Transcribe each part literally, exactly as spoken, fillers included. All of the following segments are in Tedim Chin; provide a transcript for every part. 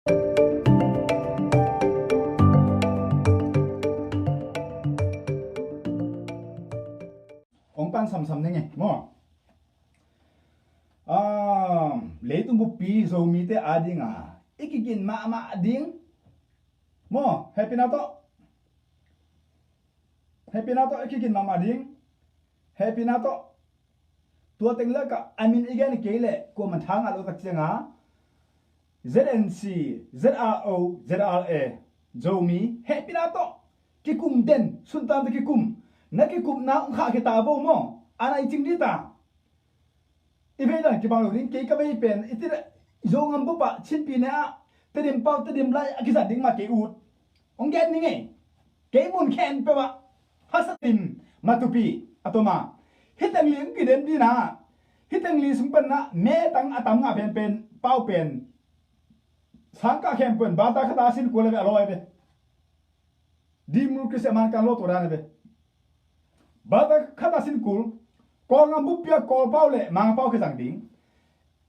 Hong pan samsam ning e maw. Ah, leitung buppi Zomite a dinga i kigin mahmah ding maw, hehpihna tawh. Hehpihna tawh i kigin mahmah ding. Hehpihna tawh. Tua teng lakah a min i gen kei leh kuaman tha ngah lo tak cianga Z N C, Z R O, Z R A, Zomi hehpihna tawh kikum den, suntan tawh kikum. Na kikumna hong khah khita vo maw. A nai cing dita. I vei dan kibang lo ding, kei ka vei pen i ti le, Zogam bup ah Chinpi ne ah Tedim pau Tedim lai a kizat ding mah kei ut. Hong gen ning ei. Kei mun khen peuh ah Hasa Tedim, Matupi, a toma. Hiteng li hong kidem dina. Hiteng li sung pan na metang a tam ngah pen pen pau pen sangkah khem pen bata khata sin kua le ve a lawi ve. Democracy a man kan lo tua dan a ve. Bata khata sin kul, Kawlgam buppi a Kawlpau le Mangpau kizang ding.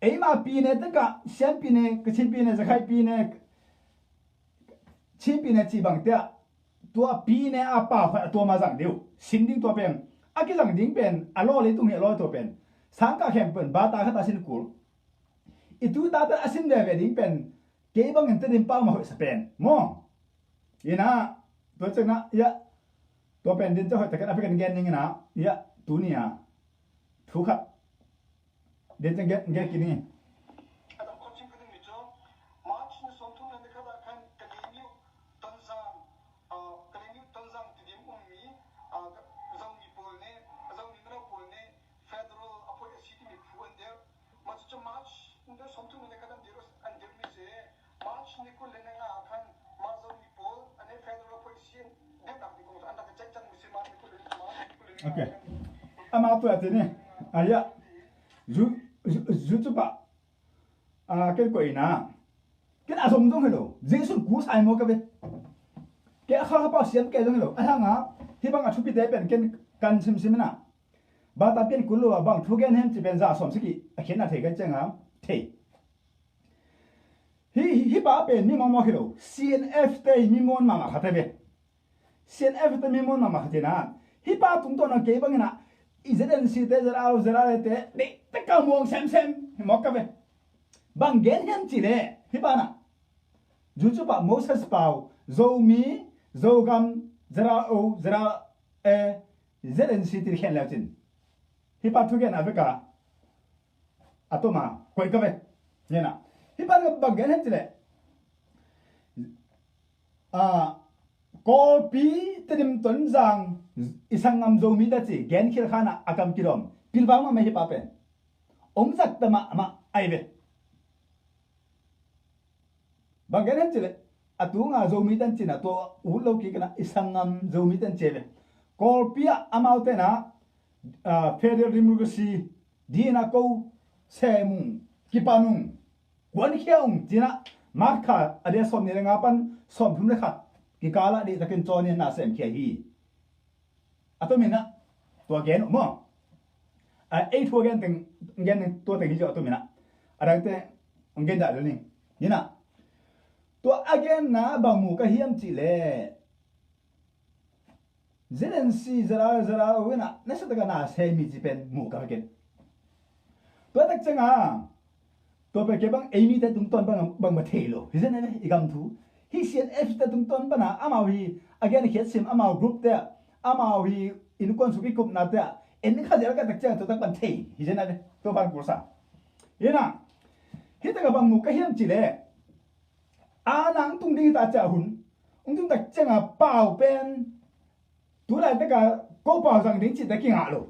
Eima pi ne tekah Siampi ne, Kachinpi ne, Zakhaihpi ne, Chinpi ne cih bangte ah tua pi ne a pau khat a tua ma zang ding uh. Sin ding tua pen a kizang ding pen a law leitung hi a lawi tua pen sangkah khem pen bata khata sin kul. I tu tate a sin veve ding pen kei bangin Tedim pau ma hoihsa pen maw. Ina tua ciangin ah, ia, tua pen din ciang hoih takin a pikan gen ning ina, ia, tuni a thu khat din ciang gen, gen kik ning. March ni sawmthum le ni khat ah khan Kalaymyo Tonzang, ah, Kalaymyo Tonzang Tedim ummi, ah, Zomi pawl ne, Zomi mino pawl ne, federal a phoih a si timi phu an der. Okay. Amau tua tini. Aya. Zu, zu, zu cupa. Ah, ken ko ina. Ken a zong zong hello. Jesu ku sai mo ka ve. Ke a kha kha pau siam ke zong hello. A hanga. Hi bang a thupi te pen ken kan sim sim na. Bata pian kul lo a bang thu gen hen ci pen za sawm siki a khen a thei ka cianga thei. Hi, hi, hi pa pen mi mawkmawk hi lo. C N F te mi muan mahmah khat a ve. C N F te mi muan mahmah khat hi na. Hi pa tungtawn a kei bangin ah i Z N C te, Z R O, Z R A te dei te ka muang semsem hi mawk ka ve. Bang gen hen ci le hi pa na. Zu cupa Moses Pau, Zomi, Zogam, Z R O, Z R A, Z N C ti khen leu cin. Hi pa thugen a veka a toma koih ka ve. Nena. Hi pa bang gen hen ci le. Ah, Kawlpi Tedim Tonzang i sanggam Zomi ta ci gen khil khana a kam kidawm. Pilvang ma me hi pa pen. Ong zak ta mahmah ai ve. Bang gen hen ci le, a tunga Zomi tan cina tua ut lo kik na i sanggam Zomi tan ce ve. Kawlpi ah amau tena, ah, federal democracy dina ko semung kipanung kuankhia ung cina March kha a dia sawm ni le nga pan sawm thum le khat kikala dih takin cawnin na semkhia hi. A tomin ah tua gen uh maw? A ei thu a gen teng, gen teng tua teng hi ciah a tomin ah a dangte hong gen dah lel ning. Nina tua a genna bang mu ka hiam cih leh Z N C, Z R, Z R O in ah na sa taka na sei mi ci pen mu ka ken. Tua tak cianga tua pen kei bang ei mite tungtawn bang, bang ma thei lo hi zen a ve i gam thu. Hi C N F te tungtawn pana amau hi a gen khiat sim amau group te amau hi innkuan suk i kupna te en kha zel ka tak cianga tua tak pan thei hi zen a ve tua ban kursa. Hina hi taka bang mu ka hiam ci le a nang tung ding hi ta cia hun ung tung tak cianga pau pen tu lai taka ko pau zang ding cih ta kingah lo.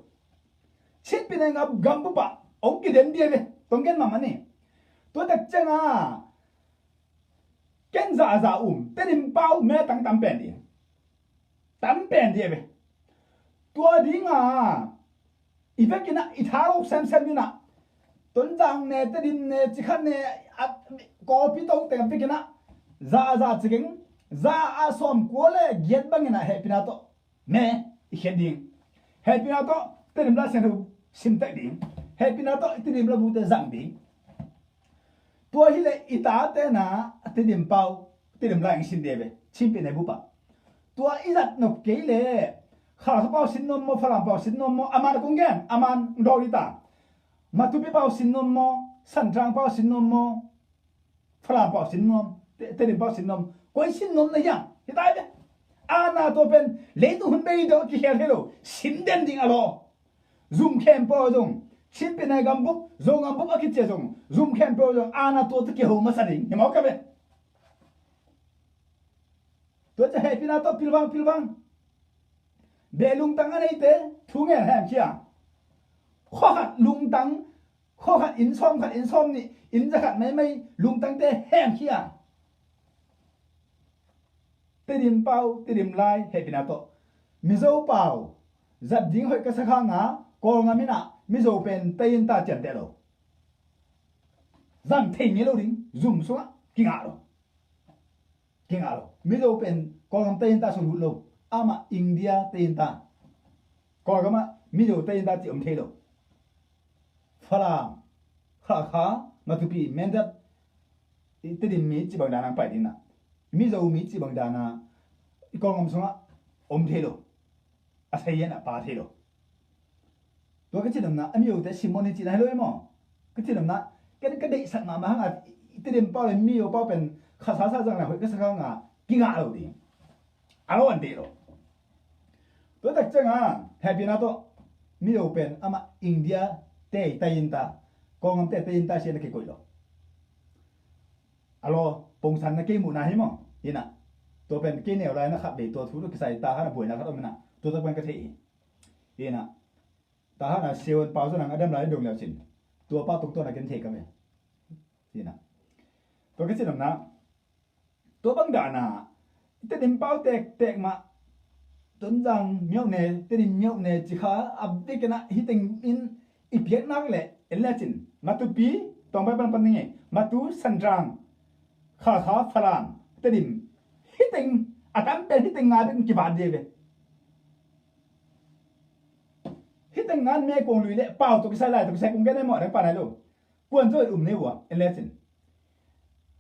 Chinpi ne ngap gam pupa ong kidem dia ve tong gen mama ni. Tua tak cianga ken za za um Tedim pau me tang tam pen dia. Tam pen dia ve. Tua dinga i vekin ah i tha lo semsem in ah Tonzang ne, Tedim ne, Cikhan ne, a, Kawlpi tawh teng a vekin ah za a za ciking za a sawm kua le giat bangin ah hehpihna tawh me i khiat ding. Hehpihna tawh Tedim la sian hu simtek ding. Hehpihna tawh i Tedim la bute zang ding. Tua hileh i tate na Tedim pau, Tedim lai ang sin de ve, Chin Pyine bup ah. Tua i zat nop kei leh Khalkha pau sin nuam maw, Falam pau sin nuam maw, a man kong gen, a man dawl i ta. Matupi pau sin nuam maw, Santrang pau sin nuam maw, Falam pau sin nuam, Te-, Tedim pau sin nuam, koi sin nuam na hiam? Hi tai ve. A na tua pen leitung hun bei dong kikhel hi lo, sin den ding a lo. Zum khempeuh zong, Chin Pyine gam bup, Zo gam bup a kici a zong, zum khempeuh zong a na tua tawh kiho masa ding hi mawk a ve. Tua ciang hehpihna tawh pilvang, pilvang. Beh lungtang a neite thu ngen hemkhia. Khua khat lungtang, khua khat inn sawm, khat inn sawm nih, inn za khat maimai lungtangte hemkhia. Tedim pau, Tedim lai, hehpihna tawh. Mizo pau zat ding hoih ka sa kha nga, Kawlgam in ah Mizo pen tei in ta cian teh lo. Zang thei ngei lo ding, zum sungah kingah lo. Kingah lo. Mizo pen Kawlgam tei in ta sung lut lo. Amah India tei in ta. Kawlgam ah Mizo tei in ta ci om thei lo. Falam, Hakha, Matupi, Mindat, i Tedim mi ci bang dan a pai ding na. Mizo mi ci bang dan a i Kawlgam sungah om thei lo. A sei in a pa thei lo. Tua ka cih nopna, a Mizote Simon hi cihna hi lo hi maw? Ka cih nopna, ken ka deihsak mahmah hang a, i Tedim pau le Mizo pau pen kha sa sa zang na hoih ka sa kha nga, kingah lo ding. A lo an deh lo. Tua tak ciang a, hehpihna tawh, Mizo pen amah India te tei in ta, Kawlgam te tei in ta sia na kikoih lo. A lo, pongsan na kei muhna hi maw? Hi na. Tua pen kei neu lai na khat bei tua thu tawh kisai ta hana buaina khat om hi na. Tua tak pen ka thei hi. Hi na. Ta hana Seon pau zan ang a dam lai dong leu cin. Tua pa tung tua na ken thei ka ve. Hi na. Tua ka cih nopna. Tua bang dan a, Tedim pau tektek mah, Tonzang myo ne, Tedim myo ne ci kha, a biakinn ah hi teng in i piak nak leh, en le cin, Matupi, Tawngpai pan pan ning e, Matu, Santrang, Khalkha, Falam, Tedim, hi teng, a tam pen hi teng nga bek in kivat ding ve. Hi teng ngan me kong lui leh pau tawh kisai lai tawh kisai kong gen e maw, a dang pa nai lo. Kuan zaw in um nei ua, en le cin.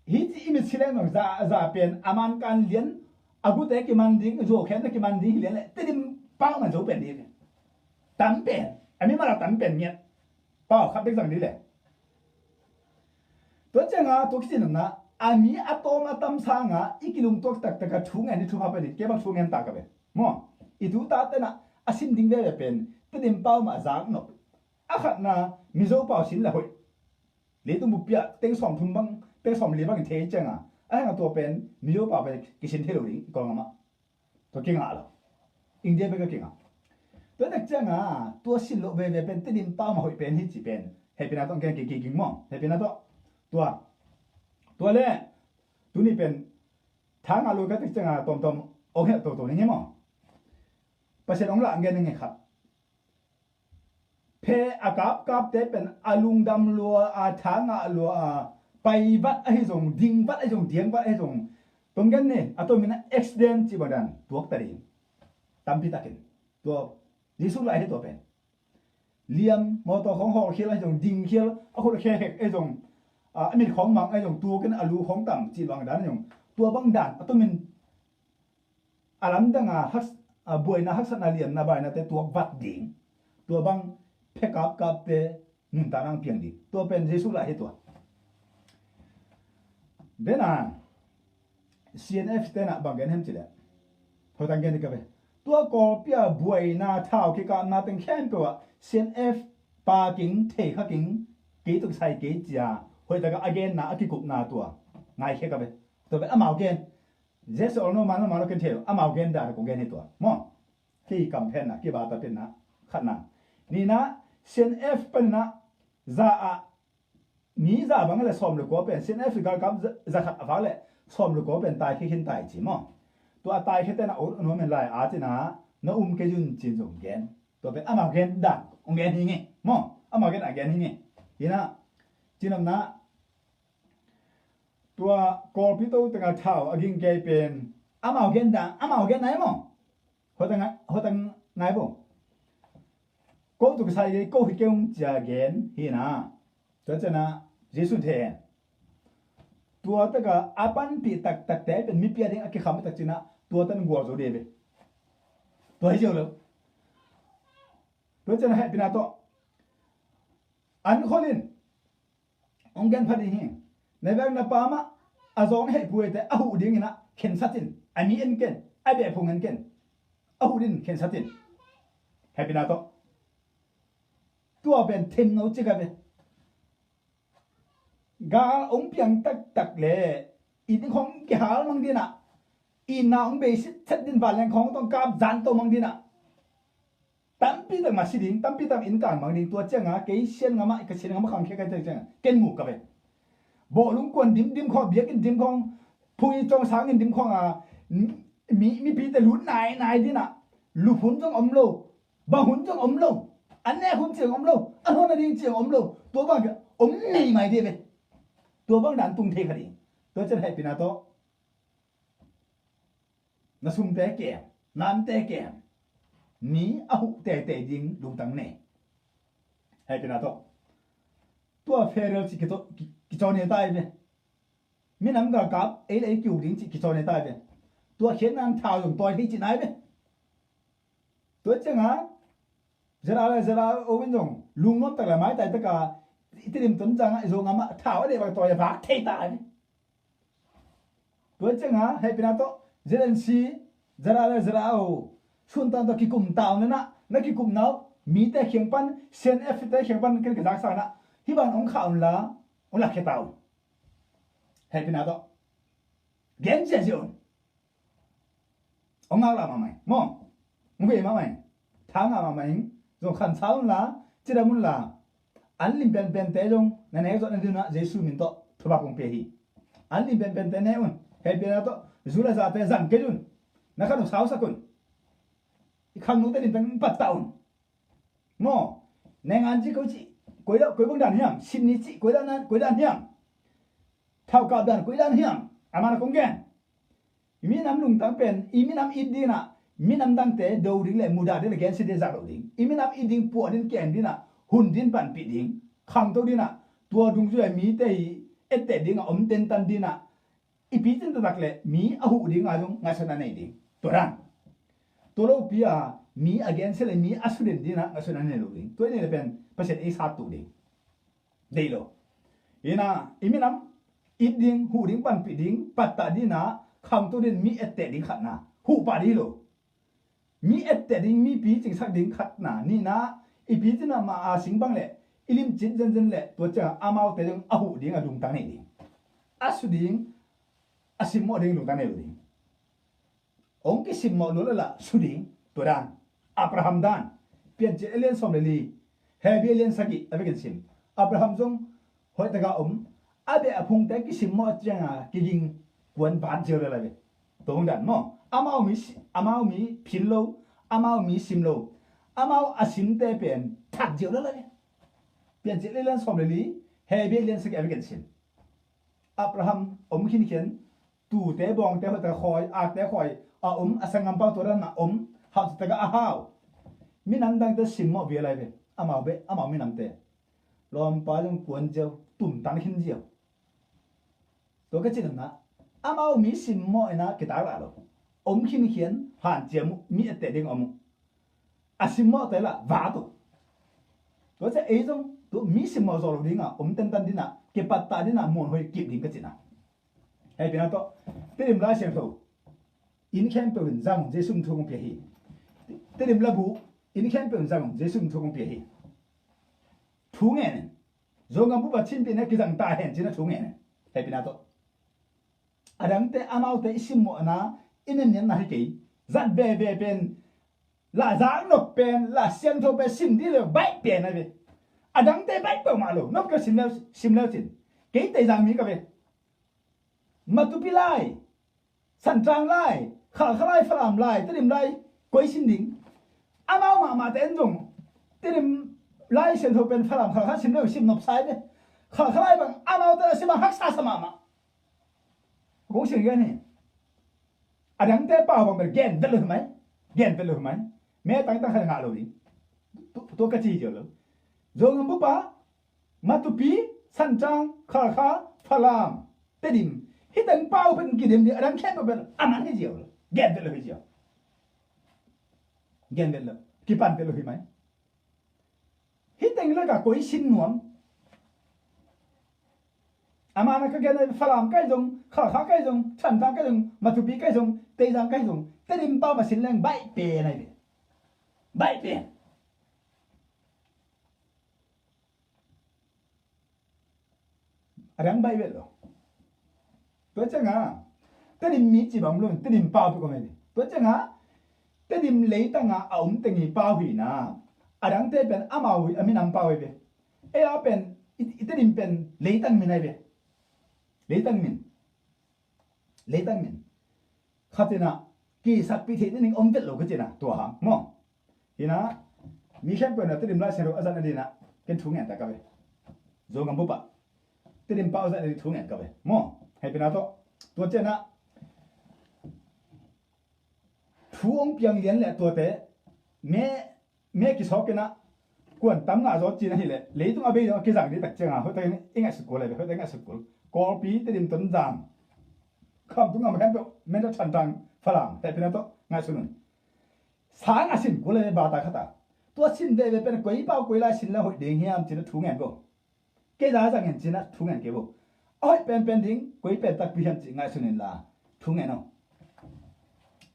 Hi ci i mit si leng zong za, za pen a man kan lian, a gute kiman ding, zuau khen na kiman ding hi lian leh, Tedim pau man zo pen ding. Tam pen, a mi mala tam pen ngiat. Pau khat bek zang ding leh. Tua ciang a, tua kici nopna, a mi a tawm a tam sang a, i kilungtuak taktak a thu ngen i thupha pen i, kei bang thu ngen ta ka ve. Maw, i tu ta ten a, a sin ding veve pen, Tedim pau mah zak nop. A khatna, Mizo pau sin la hoih. Leitung bup ah teng sawm thum bang, teng sawm li bang in thei ciang a. A hang a tua pen, Mizo pau pen kisin thei lo ding, i Kawlgam ah. Tua kingah lo. India bek a kingah. Tua tak ciang a, tua sin loh veve pen, Tedim pau mah hoih pen hi ci pen. Hehpihna tawh, keng kikik ging maw. Hehpihna tawh. Tua. Tua le, tuni pen, tha ngah lo ka tak ciang a, tawmtawm, ong heh toto ning e maw. Pasian ong lah ngen ning e khat. Phe a kapkapte pen a lungdam lua a, tha ngah lua a, pai vat ahi zong, ding vat ahi zong, diang vat ahi zong. Tong gen ni, a tawmin a accident cih bang dan, tuak ta ding. Tampi takin. Tua, Jesu lai hi tua pen. Liam, mawtaw khawng hawl khial ahi zong, ding khial, a khut a khe hek ahi zong, a, a mit khawng mang ahi zong, tuakin a lu khawng tam cih bang dan ahi zong. Tua bang dan, a tawmin a lamdang a hak-, a buaina haksatna liamna bainate tuak vat ding. Tua bang phe kapkapte nuntakna ang piang ding. Tua pen Jesu lah hi tua. Dena C N F tena bang gen hem cileh. Hotang gen ka ve. Tua kawlpi a buaina thau kikapna teng khempeuh ah C N F pa king, thei kha king, kei tuk sai kei cia. Hoih taka a genna a kikupna tua. Ngai khe ka ve. Tua ve amau gen. Jesu ol no mano mano ken thei lo, amau gen dan kong gen hi tua. Maw, kei kam phenna, kei bata penna, khatna. Nina, C N F penna, za a, mi za bang le sawm le kua pen, C N F galkap za, za khat a vak le, sawm le kua pen tai khe khin tai ci maw. Tua tai khe tena ol no men lai a cina, na um kei un cin zong gen. Tua pen amau gen dan, ong gen hi nge. Maw, amau gen a gen hi nge. Hina, cinamna, tua kawlpi to tengah thau a ging kei pen amau gen dan, amau gen nai maw? Hotang, hotang nai bo. Ko tuk sai gei, ko hi keung cia gen hi na. Tua cena Jesu the. Tua taka a panpih taktakte pen mipi a ding a kikham takcinah tua tan gual zo dih ve. Tua hi ziau lo. Tua cian a hehpihna tawh an kholin hong gen pha ding hi. Na vek na pa mah a zawng hehphuhte a huh dinginah khensatin a mi en ken, a beh phung en ken, a huh din khensatin. Hehpihna tawh tua pen themno cik a ve. Gal hong piang taktak le inn khong kihal mang dinah, inn na hong beisit set din vanleng khong tong kap zan to mang dinah, tampi tak mah si ding, tampi tak inn kang mang ding. Tua cianga kei sian ngamah ka sian ngamah khang khia kai cianga ken mu ka ve. Bawhlung kuan dimdim khong, biakin dim khong, phui cawng sangin dim khong a mi mipite lut nainai dinah, luphun zong om lo, bang hun zong om lo, an nek hun ciang om lo, an hon a ding ciang om lo, tua bang om nei mai dih ve. Tua bang dan tung thei kha ding. Tua cian hehpihna tawh na sumte kem, na ante kem, mi a huh teitei ding lungtang nei. Hehpihna tawh tua federal cih kicaw nei tai ve. Minam galkap ei le ei kiuk ding cih kicaw nei tai ve. Tua khiatna thau zong tawi thei cih nai ve. Tua cianga zera le zera owin zong lungnuam tak le maitai taka i Tedim ton cianga i zong amah thau a deh bang tawi a vak thei tai ve. Tua cianga hehpihna tawh Z N C, zera le zera o suntan tawh kikum tau nena, na kikum nau mite khiang pan, C N F te khiang pan ken ka zaksa na, hih ban hong khah unla hong lakkhia ta un. Hehpihna tawh gen ziahziah un. Hong ngaklah mahmah ing maw? Hong vei mahmah ing. Tha ngah mahmah ing. Zong khansa unla, cidam unla, an lim penpente zong na nek zawh na dinah Jesu min tawh thupha kong pia hi. An lim penpente ne un. Hehpihna tawh zu le zate zang kei un. Na khan uh sausak un. I khangnote limtang pattah un. Maw? Nengan ci ko ci koi bang dan hiam? Simni ci koi dan hiam? Thaukap dan koi dan hiam? Amana kong gen. I minam lungtang pen i minam it dinah minam dangte do ding le mudah ding le gensia ding zak lo ding. I minam it ding puah ding kem dinah hun din panpih ding khangto dinah tua dungzui a mite hi etteh dingah om tentan dinah i picin taktak le mi a huh dinga zong ngaihsutna nei ding. Tua dan tua lopi a mi a gensia le mi a suden dinah ngaihsutna nei lo ding. Tua i nei le pen Pasian ei sattuh ding. Deih lo. Ina i minam it ding, huh ding, panpih ding, pattah dinah khangto din mi etteh ding khatna, huh pah dih lo. Mi etteh ding, mi picingsak ding khatna, nihna i picin mahmah a sing bang le i limcin zenzen le tua ciang amaute ding a huh ding a lungtang nei ding. A su ding, a simmawh ding lungtang nei lo ding. Hong kisimmawh lua lala su ding. Tua dan Abraham dan Piancil a lian sawm le li, Hebru a lian sagih a vekin sim. Abraham zong hoihtaka om a beh a phungte kisimmawh cianga kiging kuan vat ziau lala ve. Tua hong dan maw? Amau mi si-, amau mi phin lo, amau mi sim lo, amau a simte pen that ziau lala ve. Piancil a lian sawm le li, Hebru a lian sagih a vekin sim. Abraham om khinkhian, tute bawngte hoihtak khawi, akte khawi a om, a sanggam pau tua dan a om, hauh taktak a hau. Minam dangte simmawh vial lai ve. Amau beh, amau minamte lawmpa zong kuan ziau, tumtang khin ziau. Tua ka cinamna amau mi simmawh ina kitak lah lo. Om khinkhian, hanciam uh, mi etteh ding om uh. A simmawhte lah vat uh. Tua cia ei zong tua mi simmawh zawh lo dinga om tentan dinah kipattah dinah muanhuai kip ding ka cina. Hei pina tawh Tedim Lai Siangtho inn khempeuh in zang un Jesu min thu kong pia hi. Tedim labu inn khempeuh in zang un Jesu min thu kong pia hi. Thu ngen in Zogam bupa Chin pina kizang ta hen cina thu ngen in. Hei pina tawh adangte amaute i simmawhna i nenniamna hi kei. Zat veve pen la zak nop pen la siangtho pen sim dih le baih pen a ve. Adangte baih peuhmah lo nop ka sim leu sim leu cin. Kei teizang mi ka ve. Matupi lai, Santang lai, Khalkha lai, Falam lai, Tedim lai koi sim ding. Amau mahmahte en zong Tedim Lai Siangtho pen Falam Khalkha sim leu sim nop sai ve. Khalkha lai bang amaute a sim a haksa sa mahmah. Kong sim gen hi. Adangte pau bang bel gen vet lo hi mai. Gen vet lo hi mai. Me tangtang khat ngah lo ding. Tu, tua ka ci ziau lo. Zogam bupa Matupi, Santang, Khalkha, Falam. Tedim. Hih teng pau pen kidim ding, a dang khempeuh pen a man hi ziau lo. Gen vet lo hi ziau. Gen vet lo. Kipan vet lo hi mai. Hih teng lakah koi sin nuam. A man a ka gen a Falam kai zong, Khalkha kai zong, Thantlang kai zong, Matupi kai zong, Teizang kai zong, Tedim pau ma sin leng baih pen ai ve. Baih pen. A dang baih vet lo. Tua ciangah Tedim mi ci bang lo, Tedim pau pi ko mai ve. Tua ciangah Tedim leitangah a om teng i pau hi na. A dangte pen amau a minam pau hi ve. Ei a pen i, i Tedim pen leitang min ai ve. Leitang min. Leitang min. Khatinah kisakpih theih ning om vet lo ka cinah tua hang maw? Hinah mi khempeuh na Tedim Lai Siangtho a zat na dinah ken thu ngen ta ka ve. Zogam bupa Tedim pau a zat na din thu ngen ka ve maw? Hei pina tawh tua cianah thu ong piang lian le tuate me me kisawk inah kuan tam ngah zaw cin ahileh leitung a bei dong a kizang dih tak cianga hoihtakin i ngaihsut kul le hoihtakin i ngaihsut kul. Kawlpi Tedim Tonzang Khamtung a khempeuh menta Thantlang Falam hehpihna tawh ngaihsun un. Sang a sin kul le bata khata tua sin veve pen koi pau koi lai sin la hoih ding hiam cina thu ngen ko. Kei za zang ngen cina thu ngen kei bo. A hoih penpen ding koi pen takpi hiam ci ngaihsun in la thu ngen o.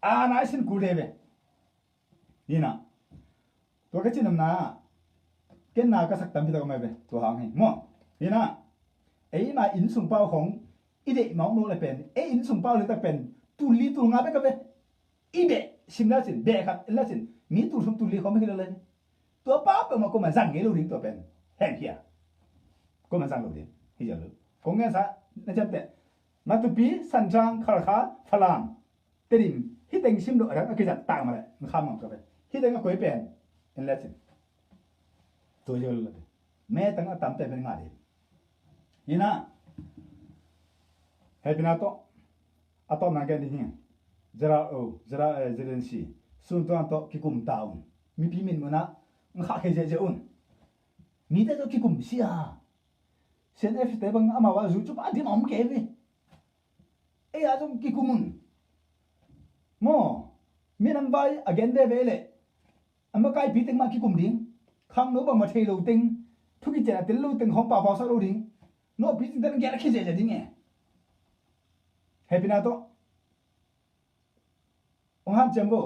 A nai sin kul veve. Hinah tua ka cinamna ken na ka sak tampi tak mai ve tua hang hi maw? Hinah ei ma inn sung pau khong i deih mawk mawk le pen ei inn sung pau le tak pen tul li tul nga bek ka ve. I beh sim la cin beh khat la cin mi tul sum tul li khong hi lo le. Tua pau peuh ma koma zang ngei lo ding tua pen hen hia. Koma zang lo ding hi lo. Kong ngen sa na ciamteh Matupi, Santrang, Khalkha, Falam Tedim hih teng sim loh a dang a kizat tak mah leh na kham ngam ka ve. Hih teng a koi pen en le cin tua yo lo te me tang a tam pen pen nga ding. Hinah hehpihna tawh a tawpna gen ding hi. Zera o zera e zelensi sun tuan tawh kikum ta un. Mipi min munah na khah khe zehzeh un. Mite tawh kikum sia. Sen e fite bang amau a zu cu pa dim a om kei ve. Ei a zong kikum un. Maw minam vai a gen veve leh a makaipi teng mah kikum ding. Khangno bangmah thei lo teng thu kician a tel lo teng hong paupau sak lo ding. Nawhpi teng ten gen a khizia zia ding e. Hehpihna tawh hong hanciam bo.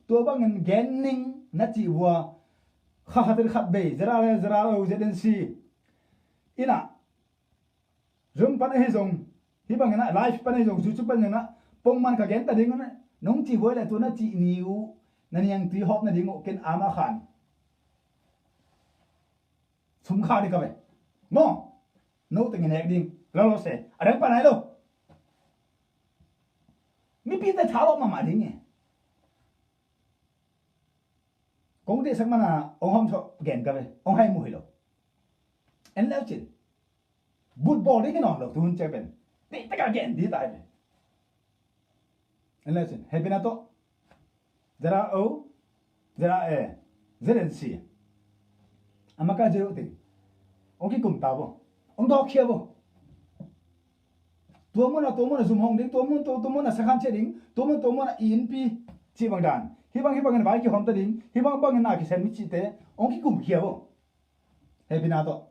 Tua bangin gen ning na cih vua kha khat in khat bei zera le zera lo zia den si. Inah Zoom pan ahi zong hih bangin ah live pan ahi zong YouTube pan zong ah pongman ka gen ta ding un ah nong cih huai le tu na cih ni uh na niangtui hawp nading uh ken ama khan sum kha ding ka ve. Maw no tengin nek ding lo lo se a dang pan ai lo. Mipite tha lo mahmah ding e. Kong teh sak mana ong hawm thawh gen ka ve ong hai mu hi lo. En leu cin but bawl ding hi nawn lo tuhun cek pen teh taka gen dih tai ve. En leu cin hehpihna tawh zera o zera e zeren si a maka zero ting ong kikum ta bo ong dawk khia bo. Tua mun a tua mun a zum hong ding tua mun tua tua mun a sakhan chia ding tua mun tua mun a i innpi cih bang dan hih bang hih bangin vai kihawm ta ding hih bang bangin na kisen mi cihte ong kikum khia bo. Hehpihna tawh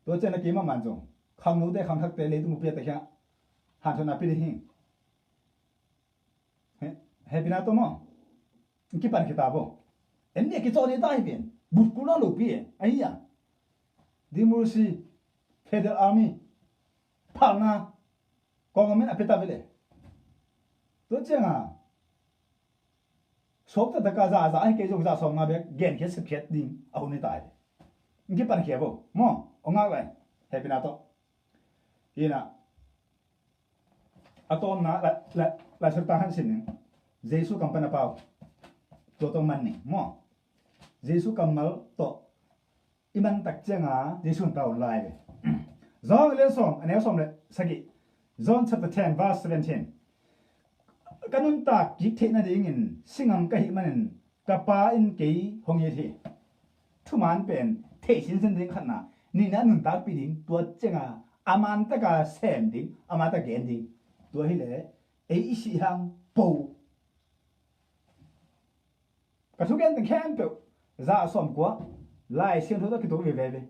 tua cian a kei mahmah zong khangnote khangthakte leitung upi a takhia hanthotna pi ding hi. Hehpihna tawh maw kipan khita bo. En nih a kicaw ding ta hi pen but kulna lopi e ahi a. Democracy Federal Army phalna kawng a min a pia ta vele. Tua cianga suakta taka za za ahi kei zong za sawm nga bek genkhiat sepkhiat ding a hun hi ta hi. Kipan khia bo maw ong ngak lai. Hehpihna tawh hinah a tawmna laisartang han sin ning. Jesu kam pan a pau tua tawh man ning maw? Jesu kammal tawh i man tak cianga Jesu hun ta hun lai ve. John a lian sawm a neu sawm le sagih. John chapter ten verse seventeen. Ka nuntak kik theih nadingin singam ka hih manin ka Pa in kei hong it hi. Thuman pen theih sinsin ding khatna nihna nuntakpih ding tua cianga A man taka sem ding, a man taka gen ding. Tua hileh ei i sih hang po. Ka thugen teng khempeuh za sawmkua Lai Siangtho tawh kituak veve ve.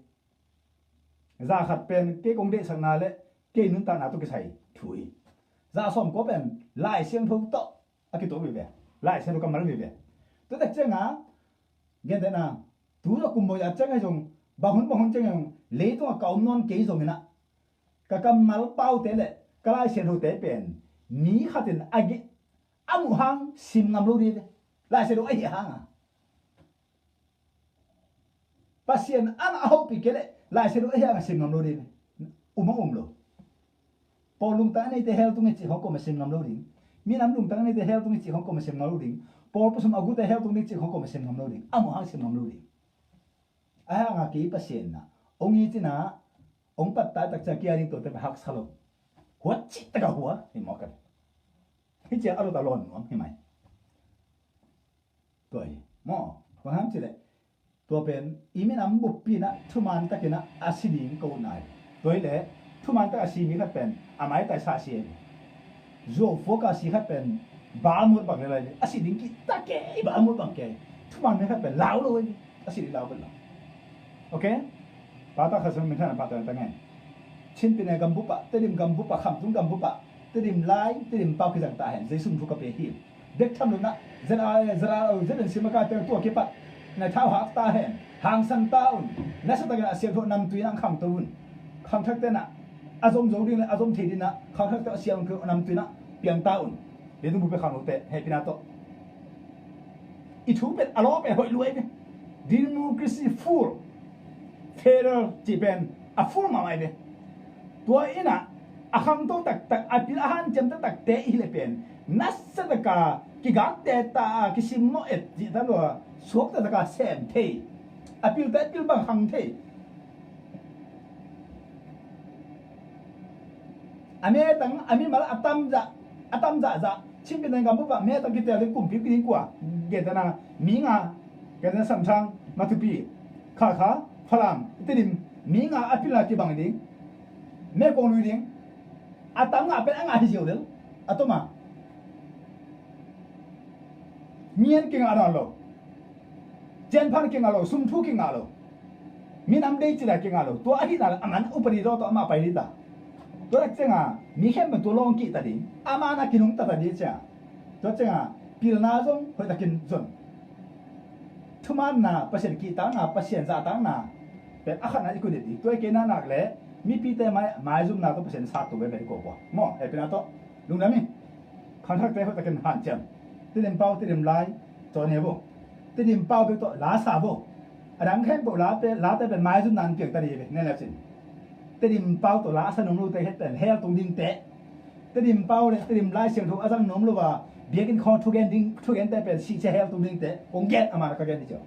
Za khat pen kei kong deihsakna le kei nuntakna tawh kisai thu hi. Za sawmkua pen Lai Siangtho tawh a kituak veve. Lai Siangtho kammal veve. Tua tak cianga gentehna tu zong kum bawi a ciang ahi zong bang hun bang hun ciang ahi zong leitungah ka om nawn kei zongin ah ka kammal paute le ka Lai Siangthote pen mi khatin a gi a muh hang sim ngam lo ding ve. Lai Siangtho ahi hanga Pasian an a hopih kei leh Lai Siangtho ahi hanga sim ngam lo ding ve. Um a um lo. Paul lungtang a neite hell tung hi cih hong kawm a sim ngam lo ding. Minam lungtang a neite hell tung hi cih hong kawm a sim ngam lo ding. Paul pasum a gute hell tung ding cih hong kawm a sim ngam lo ding. A muh hang sim ngam lo ding. A hanga kei Pasian na ong i cina ong patta takcia kia ding tuate pen haksa lo. Hua cih taka hua hi mawk kan. Hi cia a lo ta lawn nuam hi mai. Tua hi maw. Bang hang cileh tua pen i minam buppi na thuman takin a si ding ko nai. Tua hileh thuman tak a si mi khat pen a maitai sa si e. Zuau fuaka si khat pen ba mut bang le lai a si ding ki ta ke ba mut bang ke. Thuman mi khat pen lau lo e. A si ding lau pen lau. Ok. Pata khat sung min thana pata ta ngai. Chin pine gambupa, Tedim gambupa, Khamtung gambupa, Tedim lai, Tedim pau kizang ta hen. Jesu thu ka pe hi. Bek tham lo na, zera zera zera sim ka teng tua kipat na thau hak ta hen. Hang sang ta un. Na sa ta na siang tho nam tui na khang to un. Khang thak te na a zom zo ding na a zom thei ding na khang thak te a siang tho nam tui na piang ta un. Leitung bup pen khang lo te hehpihna tawh i thu pen a lawm e, hoih lua e. Democracy full, federal cih pen a full mahmah e. Tua in ah a khangto taktak a pil a hanciam taktakte i hileh pen nasa taka kigakte ta a kisimmawh et cih ta lua suak taktak a sem thei, a pilte a pil bang khang thei. A metang a mimal a tamzah a tamzahzah Chin pine gambupa metang kitel ding kumpi kiding kua gentehna mi nga gentehna Samthang, Matupi, Khalkha, Falam, Tedim mi nga a pilna kibang ding. Mekong lui ding. A tam ngah pen a ngah hi ziau lel a toma. Ngian kingah nawn lo. Cianphan kingah lo, sumthu kingah lo. Minam dei cina kingah lo. Tua ahihna le a man upadi daw tawh amah pai dita. Tua cianga mi khempeuh tua lawng kihta ding. A man a kinungta ta ding cia. Tua cianga pilna zong hoihtakin zon. Thumaanna, Pasian kihtakna, Pasian zahtakna pen a khatna i kudit ding. Tua i keina nak le mipite mai maizumna tawh Pasian sat tu ve pen i kua kua maw hehpihna tawh. Lungdam hi. Khangthakte hoihtakin hanciam. Tedim pau, Tedim lai, caw ne vo. Tedim pau bek tawh la sa vo. A dang khempeuh late, late pen maizumna an piang ta ding hi ve, ne le cin. Tedim pau tawh la a sa nuam lote het pen hell tung dingte. Tedim pau le Tedim lai siangtho a zang nuam lo a biakinn khawng thugen ding, thugente pen sihcia hell tung dingte. Kong gen a man a ka gen hi ciau.